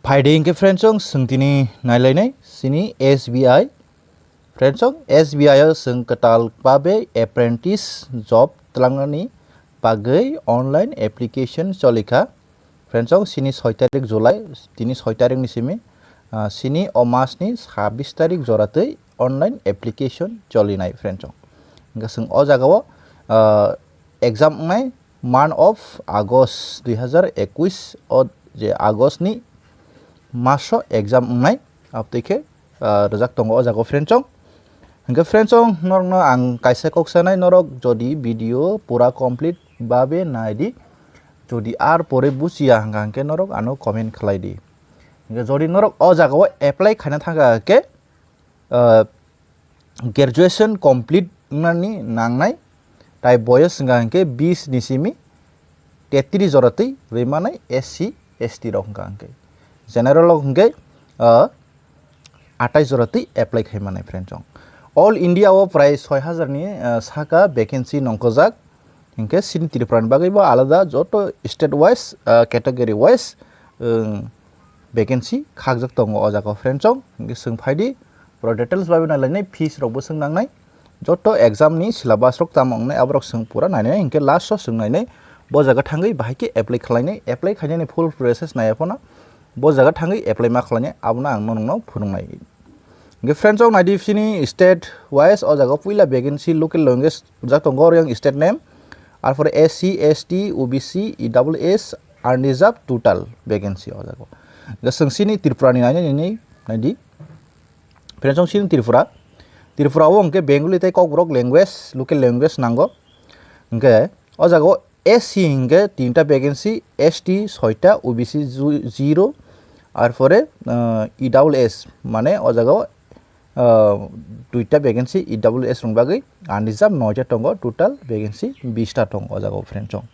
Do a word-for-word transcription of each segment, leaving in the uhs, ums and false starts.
Phaidi hinkhe friendsong, chwng tini nailainai chini S B I. Friendsong, S B I o chwng kwtal babe apprentice job twlangnani bagwi online application cholikha. Friendsong, chini soi tarik July, tini soi tarikni simi, ah, chini o masni sabbish tarik joratwi online application cholinai, friendsong. Hinkhe chwng o jagao, ah, exam wngnai month of August dui hazar ekush o, je August ni maso exam wngnai, abtwi khe, ah, rwjak tongo o jaga o, friendsong. Hinkhe friendsong, norokno ang kaisa kok sanai, norok jodi video pura complete babe naidi, jodi ar pore buchiya hwnkha hinkhe norok ano comment khlai di. Hinkhe jodi norok o jaga o apply khaina thangkha khe, ah, graduation complete wngnani nangnai, tai boyos wngkha hinkhe bis ni simi tetris jora twi rwi manai S C, S T rok wngkha hinkhe. General rok hinkhe, ah, atais jora twi apply khai manai, friendsong. All India o prai soi hazar ni, ah, saka vacancy nongkhojak. Hinkhe chini Tripura ni bagwi bo alada joto state wise, ah, category wise, um, vacancy khakjak tongo o jaga o, friendsong. Hinkhe chwng phaidi, pura details bai nailai nai, fees rok bo chwng nangnai, joto exam ni syllabus rok tamo wngnai aborok chwng pura nainai, hinkhe last o chwng nainai bo jaga thangwi bahai khe apply khlainai, apply khainani full process naiya phano bo jaga thangwi apply ma khlainai, abono ang nokno phunuknai. Hinkhe friendsong, naidi chini state wise o jaga puila vacancy local language rwjak tongo, Oriang state name, arpore S C, S T, O B C, E W S, unreserved total vacancy o jaga. Hinkhe chwng chini Tripura ni nainai nini naidi. Friendsong, chini Tripura, Tripura o hinkhe Bengali tei Kokborok language, local language nango. Hinkhe o jaga o S C hinkhe tinta vacancy, S T soita, O B C zu-, zero, arpore, ah, E W S, mane o jaga o, ah, duita vacancy E W S rok bagwi unreserved noita tongo, total vacancy bista tongo o jaga o, friendsong.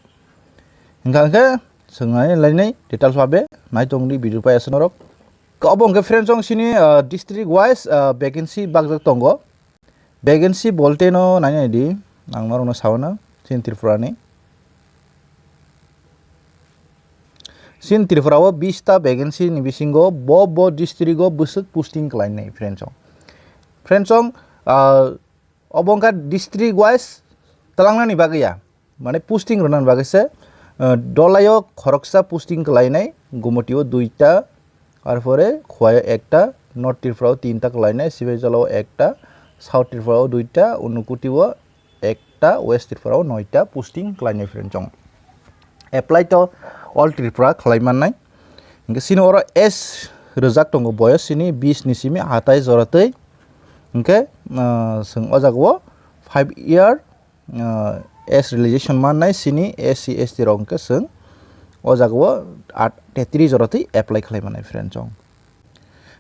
Hinkha hinkhe chwng nai lainai details babe nai tongdi video pai aswk norok. Obo hinkhe friendsong, chini, ah, district wise, ah, vacancy bakjak tongo. Vacancy bolte no nainai di, ang norokno sauna, chini Tripura ni. Chini Tripura o bista vacancy ni bisingo bo bo district o bwswk posting khlainai, friendsong. Friendsong, ah, obo wngkha district wise twlangnani bagwi ya, mane posting rwnani bagwi se, ah, Dolaio khoroksa posting khlainai, Gumotio duita, arpore Khowai o ekta, North Tripura o tinta khlainai, Sibaijala o ekta, South Tripura o duita, Unukoti o ekta, West Tripura o noita posting khlainai, friendsong. Apply to all Tripura khlai mannai. Hinkhe chini oro age rwjak tongo, boyos chini bis ni simi atais jora twi. Hinkhe, ah, chwng o jaga o five year, ah, age relaxation mannai chini S C, S T rok, hinkhe chwng o jaga o at-, tetris jora twi apply khlai mannai, friendsong.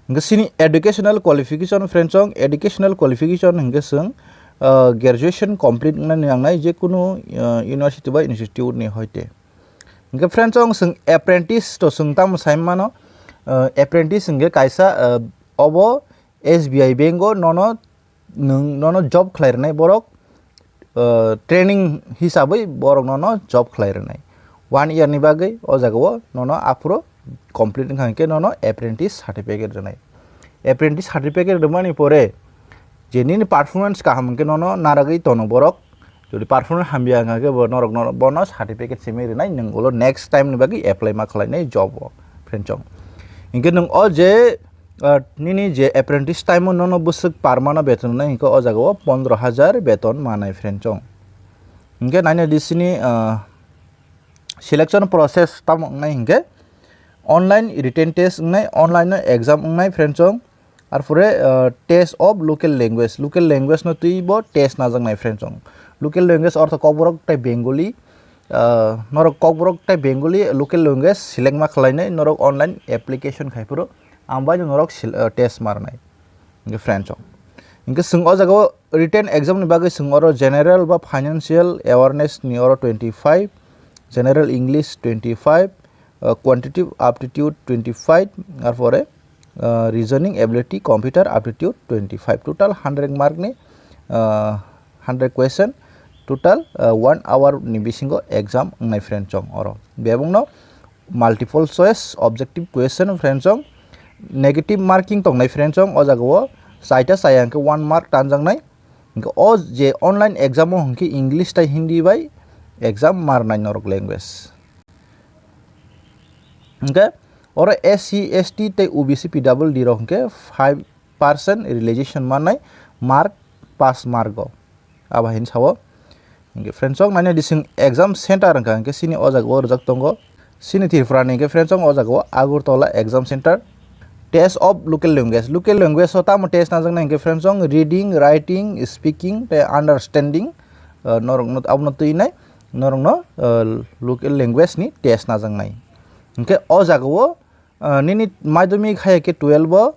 Hinkhe chini educational qualification, friendsong, educational qualification hinkhe chwng, ah, graduation complete wngnani nangnai jekunu, ah, university ba institute ni hoite. Hinkhe friendsong, chwng apprentice to chwng tamo sai mano, ah, apprentice hinkhe kaisa, ah, obo S B I bank o nono nwng nono job khlai rwnai borok, ah, training hisabwi borok nono job khlai rwnai. One year ni bagwi o jaga o nono aphuru complete wngkha hinkhe nono apprentice certificate rwnai. Apprentice certificate rwmani pore je nini performance kaham hinkhe nono naragwi tono borok. Jodi performance hamya wngkha khe bo norok no bono certificate simi rwnai, nwng ulo next time ni bagwi apply ma khlainai job o, friendsong. Hinkhe nwng o je, ah, nini je apprentice time o nono bwswk par mano beton rwnai hinkhe o jaga o pondro hajar beton manai, friendsong. Hinkhe naina di chini, ah, selection process tamo wngnai hinkhe online written test wngnai, online no exam wngnai, friendsong. Arpore, ah, test of local language, local language no twi bo test najaknai, friendsong. Local language ortho Kokborok tei Bengali, ah, norok Kokborok tei Bengali local language select ma khlainai, norok online application khai phuru ang bai norok sel-, ah, test ma rwnai. Hinkhe, friendsong, hinkhe chwng o jaga o written exam ni bagwi chwng oro general ba financial awareness ni oro twenty five, general English twenty five, uh, quantitative aptitude twenty five, arpore, uh, reasoning ability, computer aptitude twenty five, total hundred mark ni, uh, hundred question, total, uh, one hour ni bisingo exam wngnai, friendsong, oro. Bebungno multiple choice objective question, friends, song negative marking tongnai, friends, song o jaga o chaita chaya hwnkhe one mark tanjaknai. Hwnkhe o je online exam o hwnkhe English tai Hindi bai exam marnai norok language. Hwnkhe oro S C, S T tei O B C, P W D rok hwnkhe five percent realization mannai mark, pass mark o. Abo hai sao. Hwnkhe friends, song naina dising exam center hwnkha hwnkhe chini o jaga o rijak tongo. Chini Tripura ni hwnkhe, friends, song o jaga o Agartala exam center. Test of local language. Local language o tamo test najaknai hwnkhe, friends, song reading, writing, speaking tei understanding, ah, norokno abono twinai norokno, ah, local language ni test najaknai. Hwnkhe o jaga o, ah, nini madhyamik hai khe twelve o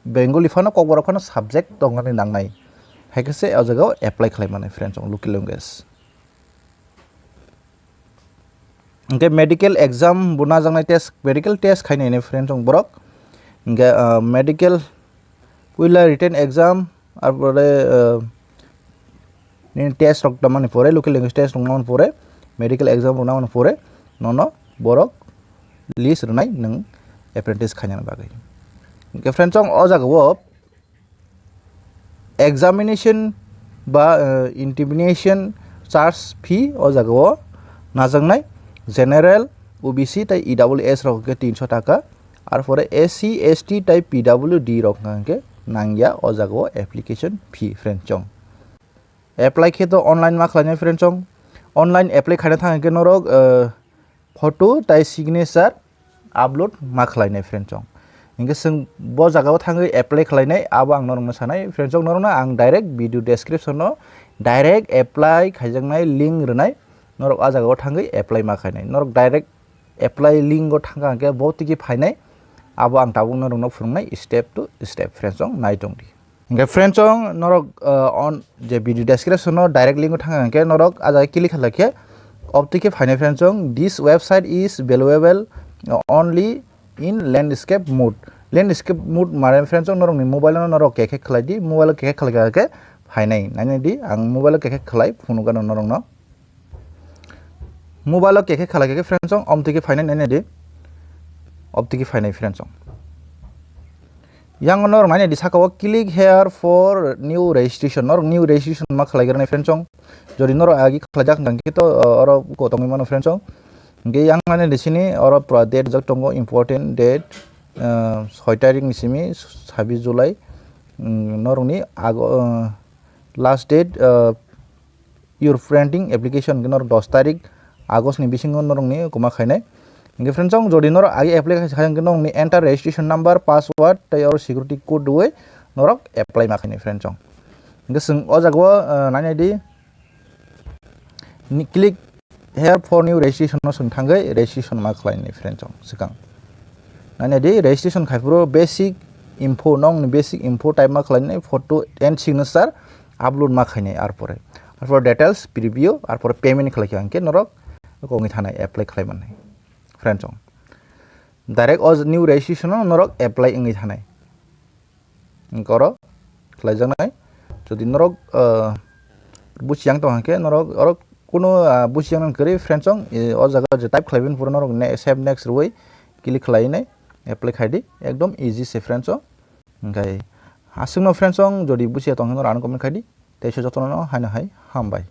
Bengali phano, Kokborok phano subject tongmani nangnai. Hai khe se o jaga o apply khlai mannai, friends, song local language. Hwnkhe medical exam bo najaknai test, medical test khainai, friends, song borok. Hwnkhe, ah, medical puila written exam, arpore, ah, nini test rok tongmani pore, local language test rok tongmani pore, medical exam rok tongmani pore, nono borok list rwnai nwng apprentice khainani bagwi. Hwnkhe, friends, song o jaga o examination ba, eh, intimation charge fee o jaga o najaknai general, O B C tei E W S rok hwnkhe tinso taka, arpore S C, S T tei P W D rok hwnkhe nangya o jaga o application fee, friends, song. Apply khe to online ma khlainai, friends, song. Online apply khaina thang hwnkhe norok, eh, photo tei signature upload ma khlainai, friends, song. Hwnkhe chwng bo jaga o thangwi apply khlainai, abo ang norokno sanai, friends, song. Norokno ang direct video description o direct apply khaijaknai link rwnai, norok a jaga o thangwi apply ma khainai. Norok direct apply link o thangkha hwnkhe bo tiki phainai, abo ang tabuk norokno phwrwngnai step to step, friends, song, nai tongdi. Hwnkhe, friends, song, norok, uh, on je video description o direct link o thangkha hwnkhe norok a jaga click khlai khe obtwi khe phainai, friends, song. This website is valuable, uh, only in landscape mode. Landscape mode mane, friends, song, norokni mobile no norok kekhe khlai di, mobile o kekhe khlai kha khe phainai. Nainai di, ang mobile o kekhe khlai phunukgano norokno. Mobile o kekhe khlai khe, friends, song, obtwi khe phainai, nainai di. Obtwi khe phainai, friends, song. Yang norok nainai di saka o click here for new registration. Norok new registration ma khlai granai, friends, song. Jodi norok agi khlaijak hwnkhe to, uh, oro ko tongwi mano, friends, song. Hwnkhe yang nainai di sini oro pura date jak tongo, important date, uh, soi tarik ni simi sabis July. Mm, norokni ago, uh, last date, uh, your pending application hwnkhe norok dos tarik August ni bisingo norokni koma khainai. Hwnkhe, friends, song, jodi norok agi apply khai hwnkhe norokni enter registration number, password tei oro security code rwui norok apply ma khainai, friends, song. Hwnkhe chwng o jaga o, uh, nainai di, ni click here for new registration no chwng thangwi registration ma khlainai, friends, song, swkang. Nainai di, registration khai phuru basic info, nokni basic info type ma khlainai, photo and signature upload ma khainai, arpore, arpore details preview, arpore payment khlai kha hwnkhe norok kongwi thanai apply khlai mannai, friends, song. Direct o new registration o norok apply wngwi thanai. Hwnkhe oro khlaijaknai. Jodi norok, ah, buchiyang tong hwnkhe norok oro kunu, ah, buchiyang nang kwrwi, friends, song, eh, o jaga je type khlai bini phuru norok ne-, save next rwui click khlainai apply khai di, ekdom easy se, friends, song. Hwnkhe aswkno, friends, song, jodi buchiya tong hwnkhe norok ano comment khai di, tei se jotono haino hai hambai.